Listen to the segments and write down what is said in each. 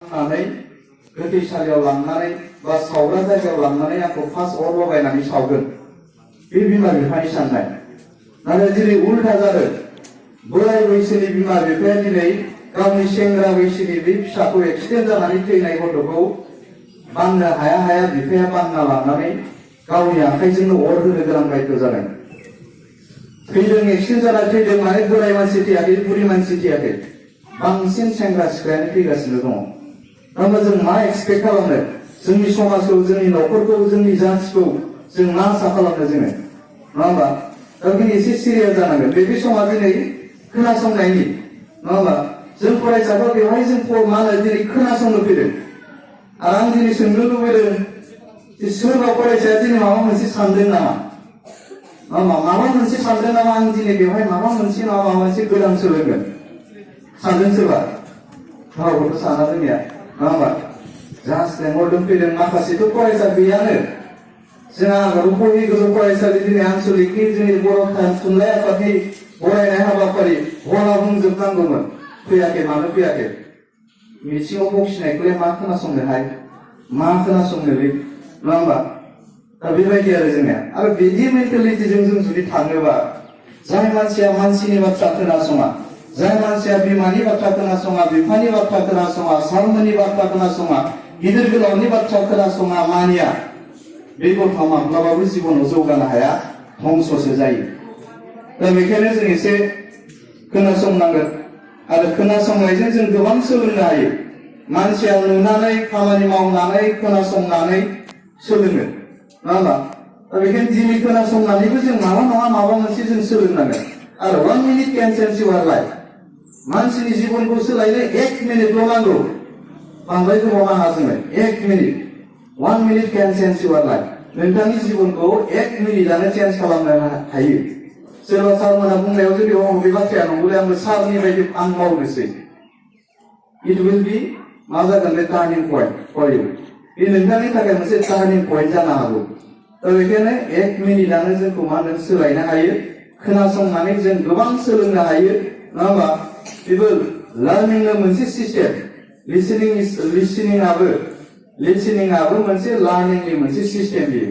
नानै गोथैसालियाव लांनानै बा सावग्रा जायगायाव लांनानै आंखौ फार्स्ट अर लगायनानै सावगोन बे बिमा बिफानि साननाय। नाथाय दिनै उल्था जादों। बोराय बैसोनि बिमा बिफाया दिनै गावनि सेंग्रा बैसोनि बे फिसाखौ एक्सिडेन्ट जानानै थैनाय गथ'खौ बाननो हाया बिफाया बानना लानानै गावनि आखाइजोंनो अर होनो गोनां बायद' जादों। थैदों, एक्सिडेन्ट जाना थैदों माने बोराय मानसि थैयाखै, बुरि मानसि थैयाखै, बांसिन सेंग्रा सिख्लायानो थैगासिनो दङ। होमबा जों मा एक्सपेक्ट खालामनो? जोंनि समाजखौ, जोंनि न'खरखौ, जोंनि जाथिखौ जों मा आसा खालामनो जोङो, नङा होमबा? दा बेखायनो एसे सिरियास जानांगोन। बे समा दिनै खोनासंनायनि, नङा होमबा? जों फरायसाफोर बेवहाय जों मा होनो दिनै खोनासंनो फैदों। आरो आं दिनै सोंनो लुबैदों जे सोरबा फरायसाया दिनै माबा मोनसे सानदों नामा? माबा मोनसे सानदों नामा? आं दिनै बेवहाय माबा मोनसे नङा माबा मोनसे गोदान सोलोंगोन सानदों सोरबा? रावबोथ' साना जोंनिया, नङा होमबा? जास्ट लेंहरदों फैदों। माखासेथ' फरायसा गैयानो। जोंहा बहि गोजौ फरायसालि दिनै आनसलिकनि जोंनि बर' थुनलाइ आफादनि बरायनाय हाबाफारि हला बुंजोबनांगौमोन, फैयाखै। मानो फैयाखै? मिथिङाव बखिनायखौलाय मा खोनासंनोहाय, मा खोनासंनोलै, नङा होमबा? दा बेबायदि आरो जोंनिया। आरो बिदि मेन्टेलिटिजों जों जुदि थाङोबा, जाय मानसिया मानसिनि बाथ्रा खोनासङा, जाय मानसिया बिमानि बाथ्रा खोनासङा, बिफानि बाथ्रा खोनासङा, सारमोननि बाथ्रा खोनासङा, गिदिर गोलावनि बाथ्रा खोनासङा, मानिया, बे गथ'आ माब्लाबाबो जिबनाव जौगानो हाया, धंससो जायो। दा बेखायनो जों एसे खोनासंनांगोन। आरो खोनासंनायजों जों गोबां सोलोंनो हायो। मानसिया नुनानै, खामानि मावनानै, खोनासंनानै सोलोङो, नङा होमबा? दा बेखायनो दिनै खोनासंनानैबो जों माबा नङा माबा मोनसे जों सोलोंनांगोन। आरो 1 minute can change your life। मानसिनि जिबनखौ सोलायनो 1 मिनिटल' नांगौ, बांद्राय गोबाव नाङा जोंनो। 1 minute, 1 minute can change your life। नोंथांनि जिबनखौ 1 मिनिटानो चेन्ज खालामनो हायो। सोरबा सारमोना बुंनायाव जुदि बे बाथ्राया नंगौलै आंबो सारनि बायदि आं मावनोसै, इट विल बि मा जागोन? बे टार्निं पइन्ट फर इउ। बे नोंथांनि थाखाय मोनसे टार्निं पइन्ट जानो हागौ। दा बेखायनो 1 मिनिटानो जोंखौ मा होनो सोलायनो हायो। खोनासंनानै जों गोबां सोलोंनो हायो, नङा होमबा? बेबो लार्निंनो मोनसे सिस्टेम। लिसनिंआबो मोनसे लार्निंनि मोनसे सिस्टेम बियो,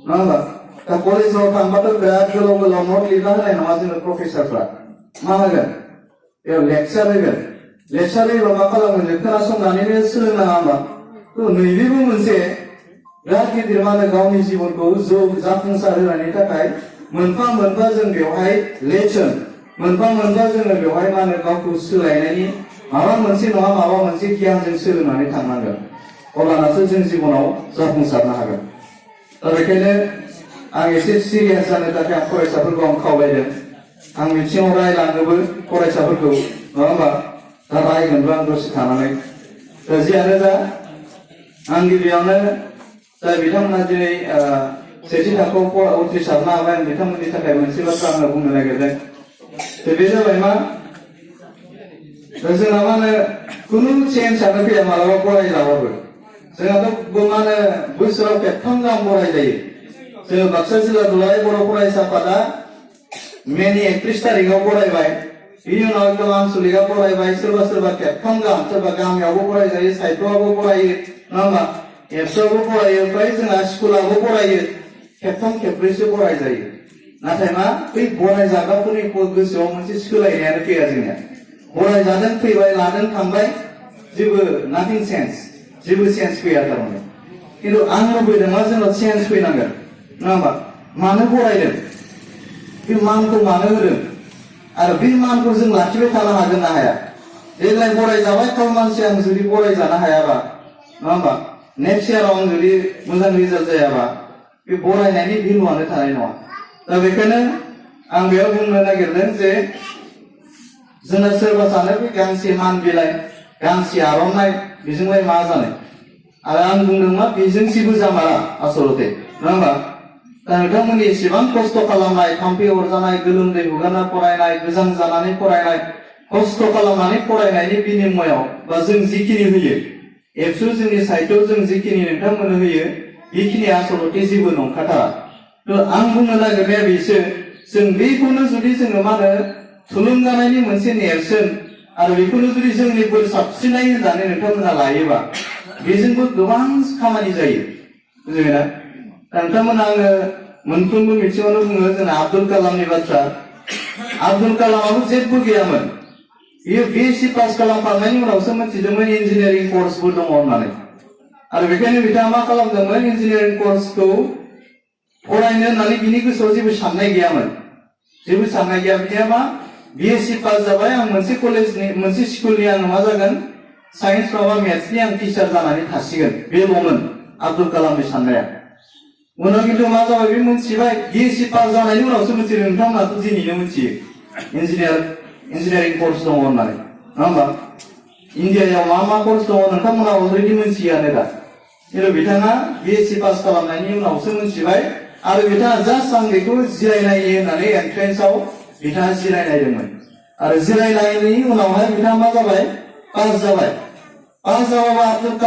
नङा होमबा? दा कलेजाव थांबाथ' बिराद गोलाव गोलाव नट लिरना होनाय नङा जोङो प्रफेसारफ्रा। मा होगोन? बेयाव लेक्सार होगोन। लेक्सार होयोबा मा खालामगोन? जों खोनासंनानैनो सोलोंनाङा होमबा? नैबेबो मोनसे बिराद गिदिर मा होनो गावनि जिबनखौ जाफुंसार होनायनि थाखाय मोनफा मोनफा जों बेवहाय लेसन, मोनफा मोनफा जोङो बेवहाय मा होनो गावखौ सोलायनायनि माबा मोनसे नङा माबा मोनसे गियान जों सोलोंनानै थांनांगोन। अब्लानासो जों जिबनाव जाफुंसारनो हागोन। दा बेखायनो आं एसे सिरियास जानो थाखाय आं फरायसाफोरखौ आं खावलायदों। आं मिथिङाव रायलांनोबो फरायसाफोरखौ, नङा होमबा? दा रायगोनबो आं दसे थानानै। दा जियानो जा, आं गिबियावनो जाय बिथांमोना दिनै सेथि थाखोआव उथ्रिसारनो हाबाय, आं बिथांमोननि थाखाय मोनसे बाथ्रा आङो बुंनो नागिरदों। बे जाबाय मा? जोंहा मा होनो खुनु चेन्जआनो फैया मालाबा फरायजाबाबो। जोंहाथ' मा होनो बोसोराव खेबथाम गाहाम बराय जायो। जोङो बाक्सा जिल्ला दुलाराय बर' फरायसा आफादा मेनि 31 तारिखआव बरायबाय। बिनि उनाव एकदम आनसलिकआव बरायबाय। सोरबा सोरबा खेबथाम गाहाम, सोरबा गामियावबो बरायजायो, साहित्यआवबो बरायो, नङा होमबा? एबसुआवबो बरायो, ओमफ्राय जोंहा स्कुलावबो बरायो। खेबथाम खेब्रैसो बराय जायो। नाथाय मा? बै बरायजाग्राफोरनि गोसोआव मोनसे सोलायनायानो फैया जोंनिया। बरायजादों, फैबाय, लादों, थांबाय, जेबो नाथिं चेन्ज, जेबो चेन्ज फैया थारमाने। खिन्थु आं लुबैदों मा जोंनाव चेन्ज फैनांगोन, नङा होमबा? मानो बरायदों? बे मानखौ मानो होदों? आरो बे मानखौ जों लाखिबाय थानो हागोन ना हाया? देग्लाय बरायजाबाय, गाव मानसि आं जुदि बरायजानो हायाबा, नङा होमबा? नेक्स्ट इयाराव आं जुदि मोजां रिजाल्ट जायाबा, बे बरायनायनि भेलुआनो थानाय नङा। दा बेखायनो आं बेयाव बुंनो नागिरदों जे जोंना सोरबा सानो बे गांसे मान बिलाइ, गांसे आर'नाइ, बेजोंलाय मा जानो? आरो आं बुंदों मा बेजों जेबो जामारा आसलते, नङा होमबा? दा नोंथांमोननि एसेबां खस्थ' खालामनाय, थाम्फै अरजानाय, गोलोमदै हुगारना फरायनाय, गोजां जानानै फरायनाय, खस्थ' खालामनानै फरायनायनि बिनिमयाव बा जों जिखिनि होयो, एबसु जोंनि साइटआव जों जिखिनि नोंथांमोननो होयो, बेखिनि आसलते जेबो नंखाथारा। आं बुंनो नागिरनाया बेसो, जों बेखौनो जुदि जोङो मा होनो थुलुंगानायनि मोनसे नेरसोन आरो बेखौनो जुदि जोंनि बोर साबसिनै होननानै नोंथांमोना लायोबा बेजोंबो गोबां खामानि जायो बुजिबायना नोंथांमोना आङो मोनफ्रोमबो बिथिङावनो बुङो जोंना आब्दुल कालामनि बाथ्रा आब्दुल कालामाबो जेबो गैयामोन बियो बिएससि पास खालामखांनायनि उनावसो मिथिदोंमोन इन्जिनियारिं कर्सबो दङ होननानै आरो बेखायनो बिथाङा मा खालामदोंमोन इन्जिनियारिं कर्सखौ फरायनो होननानै बिनि गोसोआव जेबो साननाय गैयामोन जेबो साननाय गैया बिथाङा मा बिएससि पास जाबाय आं मोनसे कलेजनि मोनसे स्कुलनि आं मा जागोन साइन्स माबा मेथ्सनि आं टिचार जानानै थासिगोन बेल'मोन आब्दुल कालामनि साननाया उनाव खिन्थु मा जाबाय बे मोनथिबाय बिएससि पास जानायनि उनावसो मिथियो नोंथांमोनाथ' दिनैनो मिथियो इन्जिनियारिं कर्स दङ होननानै नङा होमबा इन्डियायाव मा कर्स दङ नोंथांमोना अलरेडि मिथियानो दा खिन्थु बिथाङा बिएससि पास खालामनायनि उनावसो मिथिबाय आरो बिथाङा जास्ट आं बेखौ जिरायनायो होननानै एन्ट्रेन्सआव बिथाङा जिरायनायदोंमोन आरो जिरायनायनि उनावहाय बिथाङा मा जाबाय पास जाबाय पास जाबाबा